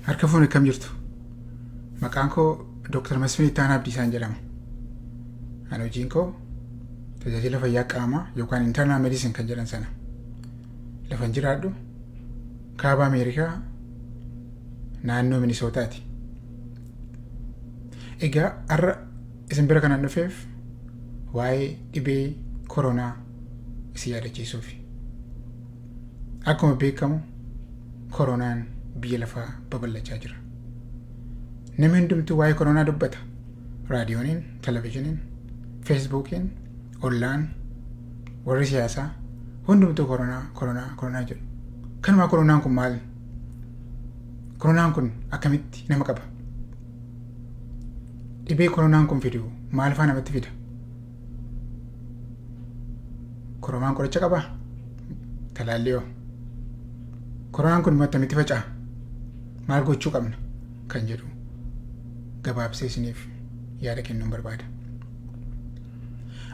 Harka fuune akkam jirtu? Maqaan koo Dr. Masfin Ittaanaa Abdiisaan jedhama. Ani hojiin koo tajaajila fayyaa qaamaa yookaan internal medicine kan jedhan sana. Lafan jiraadhu kaaba Ameerikaa naannoo Minisootaati. Egaa har'a isin bira kanan dhufeef waa'ee dhibee koronaa isin yaadachiisuufi. Akkuma beekamu koronaan biyya lafaa babal'achaa jira. Namni hundumtuu waa'ee koronaa dubbata. Raadiyooniin, televizhiniin, feesbuukiin, ollaan, warri siyaasaa hundumtuu koronaa, koronaa, koronaa jedhu. Kanumaa koronaan kun maal? Koronaan kun akkamitti nama qaba? Dhibee koronaan kun fidu maal faa namatti fida? Koronaan qoricha qabaa? Talaallii hoo? Koronaan kun immoo attamitti faca'a? Maal gochuu qabna? Kan jedhu gabaabsee isiniif yaada kennuun barbaada.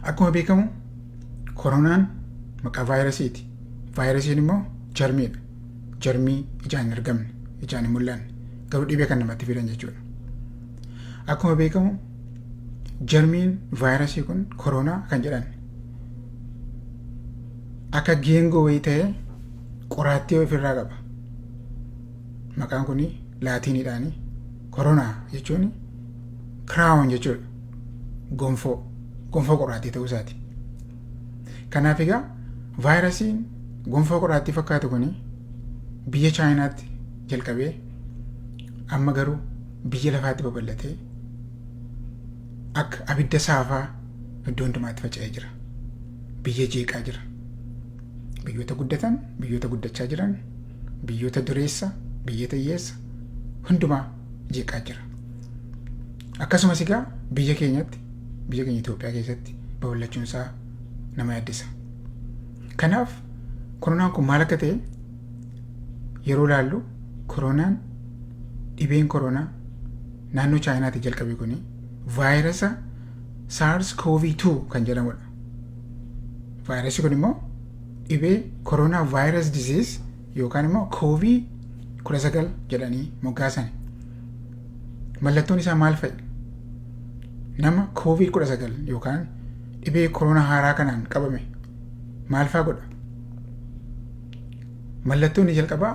Akkuma beekamu koronaan maqaa vaayirasiiti. Vaayirasiin immoo jarmiidha. Jarmii ijaan hin argamne, ijaan hin mul'anne, garuu dhibee kan namatti fidan jechuudha. Akkuma beekamu jarmiin vaayirasii kun koronaa kan jedhan akka geengoo wayii ta'ee qoraattii ofirraa qaba. Maqaan kun laatiiniidhaani koronaa jechuun kiraawun jechuudha. Gonfoo gonfoo qoraattii ta'uu isaati. Kanaaf egaa vaayirasiin gonfoo qoraattii fakkaatu kun biyya Chaayinaatti jalqabee amma garuu biyya lafaatti babal'atee akka abidda saafaa iddoo hundumaatti faca'ee jira. Biyya jeeqaa jira. Biyyoota guddatan, biyyoota guddachaa jiran, biyyoota dureessa, biyyoota hiyyeessa hundumaa jeeqaa jira. Akkasumas egaa biyya keenyatti, biyya keenya Itoophiyaa keessatti babal'achuun isaa nama yaaddisa. Kanaaf koronaan kun maal akka ta'e yeroo ilaallu koronaan dhibeen koronaa naannoo Chaayinaatti jalqabe kuni vaayirasa SARS-CoV-2 kan jedhamudha. Vaayirasii kun immoo dhibee koronaa vaayirasi disease yookaan immoo COVID-19 jedhanii moggaasan. Mallattoon isaa maal fa'i? Nama COVID-19 yookaan dhibee koronaa haaraa kanaan qabame maal faa godha? Mallattoon inni jalqabaa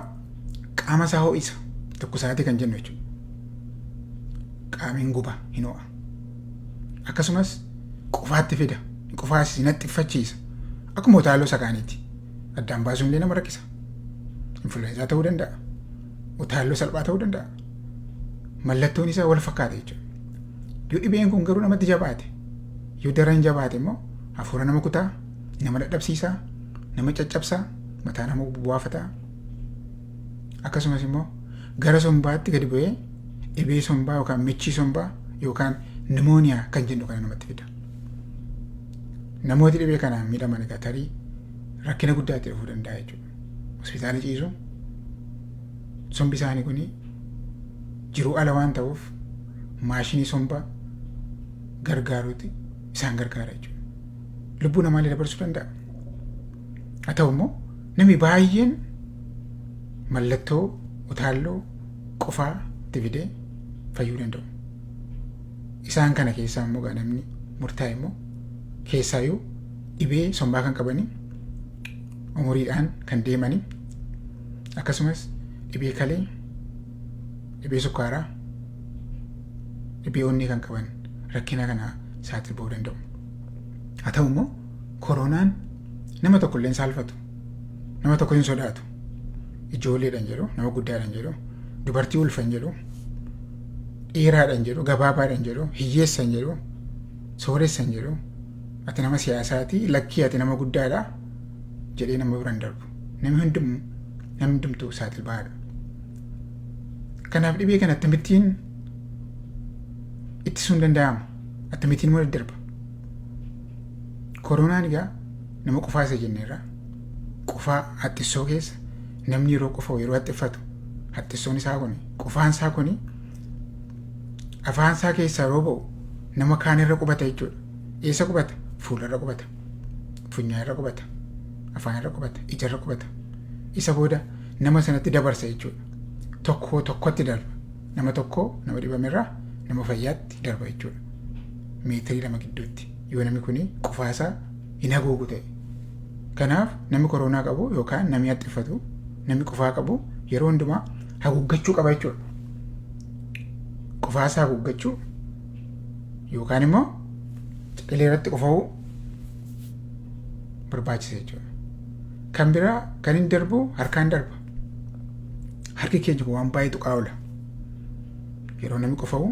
qaama isaa ho'isa. Tokko sa'aatii kan jennu jechuudha. Qaamni hin guba, hin ho'a. Akkasumas qufaatti fida. Qufaas hin haxxiffachiisa. Akkuma utaaloo isa kaaniiti. Addaan baasuun illee nama rakkisa. Influenza ta'uu danda'a. Utaalloo salphaa ta'uu danda'a. Mallattoon isaa wal fakkaata jechuudha. Yoo dhibeen kun garuu namatti jabaate, yoo daran jabaate immoo hafuura nama kutaa, nama dadhabsiisaa, nama caccabsaa, mataa nama buwaafataa. Akkasumas immoo gara sombaatti gadi bu'ee dhibee sombaa yookaan michii sombaa yookaan nimooniyaa kan jennu kana namatti fida. Namooti dhibee kanaan miidhaman egaa tarii rakkina guddaa itti dhufuu danda'a jechuudha. Hospitaala ciisu sombi isaanii kun jiruu ala waan ta'uuf maashinii sombaa gargaaruuti isaan gargaara jechuudha. Lubbuu namaallee dabarsuu danda'a. Haa ta'u immoo namni baay'een mallattoo utaalloo qofaa itti fidee fayyuu danda'u. Isaan kana keessaa immoo gaa namni murtaa'e immoo keessaayyuu dhibee sombaa kan qabanii umuriidhaan kan deemanii akkasumas dhibee kalee, dhibee sukkaaraa, dhibee onnee kan qaban rakkina kana saaxil ba'uu danda'u. Haa ta'u immoo koronaan nama tokko illee hin saalfatu. Nama tokko hin sodaatu. Ijoolleedhaan jedhu, nama guddaadhaan jedhu, dubartii ulfan jedhu, dhiiraadhaan jedhu, gabaabaadhaan jedhu, hiyyeessan jedhu, sooressan jedhu, ati nama siyaasaati, lakkii ati nama guddaadha jedhee nama bira hin darbu. Namni hundumuu namni hundumtuu saaxil ba'aadha. Kanaaf dhibee kana akkamittiin ittisuun danda'ama? Akkamittiin immoo daddarba? Koronaan egaa nama qufaa isa jenneerra. Qufaa haxxissoo keessa namni yeroo qufa'u yeroo haxxiffatu haxxissoon isaa kun qufaan isaa kun afaan isaa keessaa yeroo ba'u nama kaan irra qubata jechuudha. Eessa qubata? Fuula irra qubata. Funyaan irra qubata. Afaan irra qubata. Ija irra qubata. Isa booda nama sanatti dabarsa jechuudha. Tokkoo tokkotti darba. Nama tokkoo nama dhibamerraa nama fayyaatti darba jechuudha. Meetirii 2 gidduutti yoo namni kun qufaasaa hin haguugu ta'e. Kanaaf namni koronaa qabu yookaan namni haxxiffatu, namni qufaa qabu yeroo hundumaa haguuggachuu qaba jechuudha. Qufaasaa haguuggachuu yookaan immoo ciqilee irratti qufa'uu barbaachisa jechuudha. Kan biraa kan hin darbu harkaan darba. Harki keenya kun waan baay'ee tuqaa oola. Yeroo namni qufa'u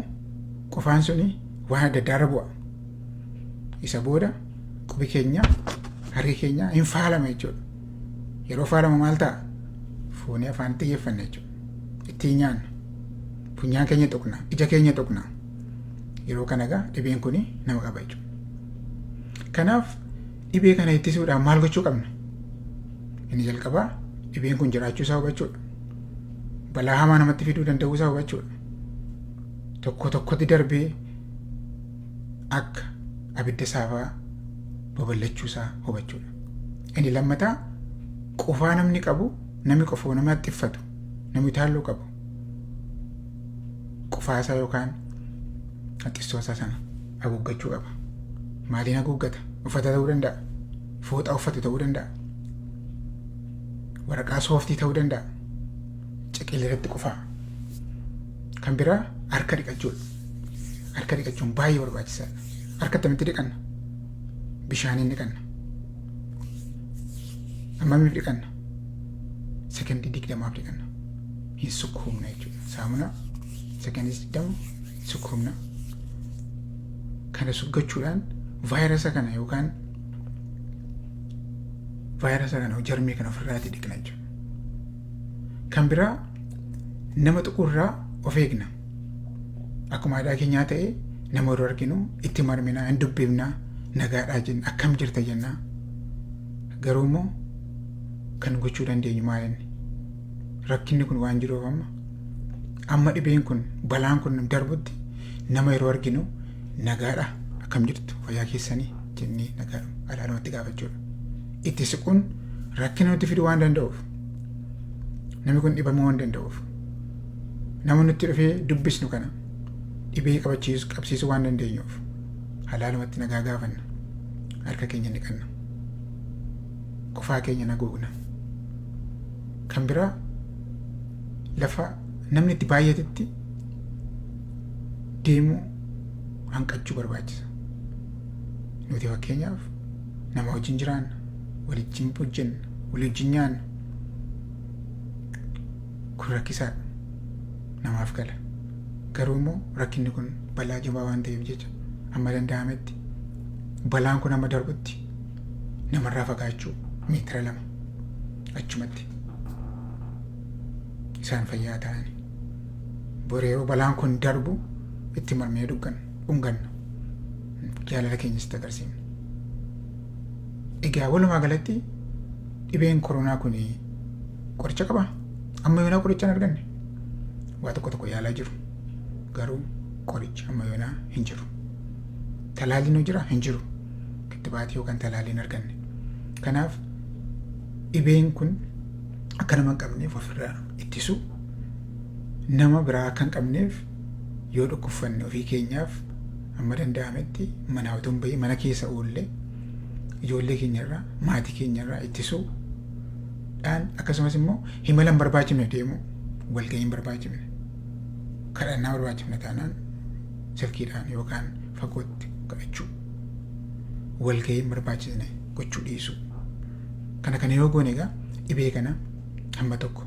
qufaan suni waan adda addaa irra bu'a. Isa booda qubi keenya, harki keenya hin faalama jechuudha. Yeroo faalama maal ta'a? Fuunee afaan xiyyeeffanna jechuudha. Ittiin nyaanna. Funyaan keenya tuqna, ija keenya tuqna. Yeroo kana egaa dhibeen kun nama qaba jechuudha. Kanaaf dhibee kana ittisuudhaan maal gochuu qabna? Inni jalqabaa dhibeen kun jiraachuu isaa hubachuudha. Balaa hamaa namatti fiduu danda'uu isaa hubachuudha. Tokko tokkotti darbee akka abidda saafaa babal'achuu isaa hubachuudha. Inni lammataa qufaa namni qabu, namni qofoo nama haxxiffatu, namni utaalloo qabu qufaasaa yookaan haxxistoosaa sana haguuggachuu qaba. Maaliin haguuggata? Uffata ta'uu danda'a. Fooxaa uffatu ta'uu danda'a. Waraqaa sooftii ta'uu danda'a. Ciqilee irratti qufaa. Kan biraa harka dhiqachuudha. Harka dhiqachuun baay'ee barbaachisaadha. Harka akkamitti dhiqanna? Bishaaniin dhiqanna. Hammamiif dhiqanna? Sekondii 20f dhiqanna. Hin sukkuumna jechuudha. Saamunaa sekondii 20 sukkuumna. Kana suggachuudhaan vaayirasa kana yookaan vaayirasa kana jarmii kana ofirraatii dhiqna jechuudha. Kan biraa nama tuquurraa of eegna. Akkuma aadaa keenyaa ta'e nama yeroo arginu itti marminaa, hin dubbifnaa, nagaadhaa jenna, akkam jirta jennaa. Garuu immoo kan gochuu dandeenyu maal inni? Rakkinni kun waan jiruuf amma dhibeen kun, balaan kun darbutti nama yeroo arginu nagaadha, akkam jirtu, fayyaa keessanii jennee nagaadha alaalumatti gaafachuudha. Itti siquun rakkina nutti fiduu waan danda'uuf, namni kun dhibamuu waan danda'uuf, nama nutti dhufee dubbisnu kana dhibee qabsiisuu waan dandeenyuuf halaalumatti nagaa gaafanna. Harka keenya dhiqanna. Qufaa keenya nagoogna. Kan biraa lafa namni itti baay'atetti deemuu hanqachuu barbaachisa. Nuti fakkeenyaaf nama wajjin jiraanna, waliin hojjenna, waliin nyaanna. Kun rakkisaadha. Namaaf gala. Garuu immoo rakkinni kun balaa jabaa waan ta'eef jecha amma danda'ametti balaan kun amma darbutti namarraa fagaachuu, meetira 2 achumatti isaan fayyaa ta'ani. Bor yeroo balaan kun darbu itti marmee dhunganna. Jaalala keenyas itti agarsiifna. Egaa walumaa galatti dhibeen koronaa kun qoricha qabaa? Amma yoonaa qoricha hin arganne. Waa tokko tokko yaalaa jiru. Garuu qorichi amma yoonaa hin jiru. Talaalliin jira? Hin jiru. Kittibaatii yookaan talaallii hin arganne. Kanaaf dhibeen kun akka nama hin qabneef ofirraa ittisu, nama biraa akka hin qabneef yoo dhukkubfanne ofii keenyaaf amma danda'ametti mana otoo hin bahin mana keessa oollee ijoollee keenyarraa, maatii keenyarraa ittisuu dhaan, akkasumas immoo himala hin barbaachifne deemuu, walgahii hin barbaachifne, kadhannaa barbaachifne taanaan silkiidhaan yookaan fagootti kadhachuu, walgahii hin barbaachisne gochuu dhiisuu. Kana kana yoo goone egaa dhibee kana hamma tokko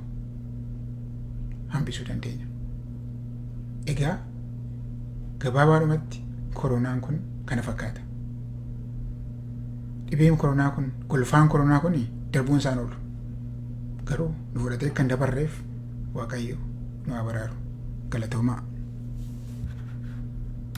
hambisuu dandeenya. Egaa gabaabaadhumatti koronaan kun kana fakkaata. Dhibeen koronaa kun, golfaan koronaa kun darbuun isaan oolu. Garuu nu fudhatee kan dabarreef Waaqayyo nu haa baraaru. Galatoomaa.